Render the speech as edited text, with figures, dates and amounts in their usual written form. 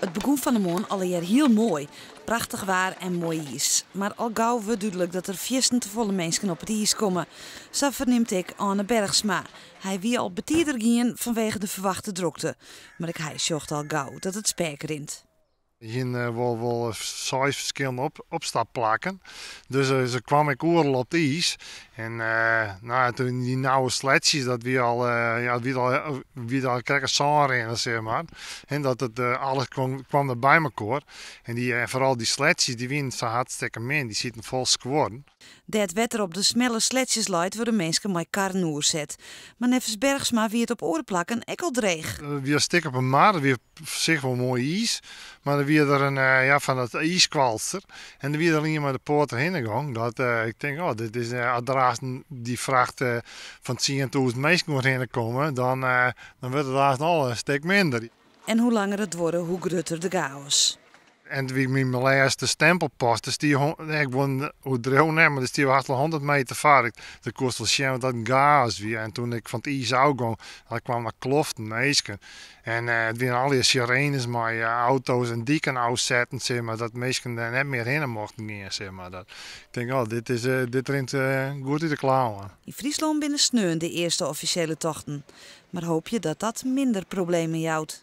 It begûn fan 'e moarn allegear hiel moai. Prachtich waar en moai iis. Mar al gau wurdt dúdlik dat der fierstente folle minsken op it iis komme. Sa fernimt ek Arne Bergsma. Hy wie al betider gien fanwege de ferwachte drokte. Mar ek hy sjocht al gau dat it spek rint. Hiene wol seis ferskillende opstapplakken. Dus se kwam ek oeral op it iis. En no, toen dy nauwe sletsjes, dat wie al, ja, wie al krekt in sânrinner, zeg maar. En dat it, alles kwam der by mekoar. En foaral dy sletsjes, dy wienen sa hartstikke min, dy sieten fol skuorren. Dêr't wetter op de smelle sletsjes leit, wurde minsken mei karren oerset. Mar neffens Bergsma wie it op oare plakken ek al dreech. Der wie in stik op 'e mar, der wie op sich wol moai iis, mar der wie der in, ja, fan dat iiskwalster. En der wie der ien mei de poat derhinne gong. Dat ik tink, oh, dit is, as der aanst dy fracht fan 10.000 minsken oerhinne komme, dan wurdt it aanst al in stik minder. En hoe langer it duorre, hoe grutter de chaos. En wie myn lêste stempelpost, der stie nee, ik wol oerdriuw net, mar der stie hast wol 100 meter foar. Ik koest wol sjen wat dat in chaos wie. En toen ik fan it iis ôfgong, dan kwamen der kloften minsken. En it wienen allegear sirenes mei auto's en diken ôfsetten, zeg maar, dat minsken dêr net mear hinne mochten gean, zeg maar. Dat, ik tink, oh, dit rint goed út de klauwen. Yn Fryslân binne sneon de earste offisjele tochten. Mar hoopje dat dat minder problemen jout.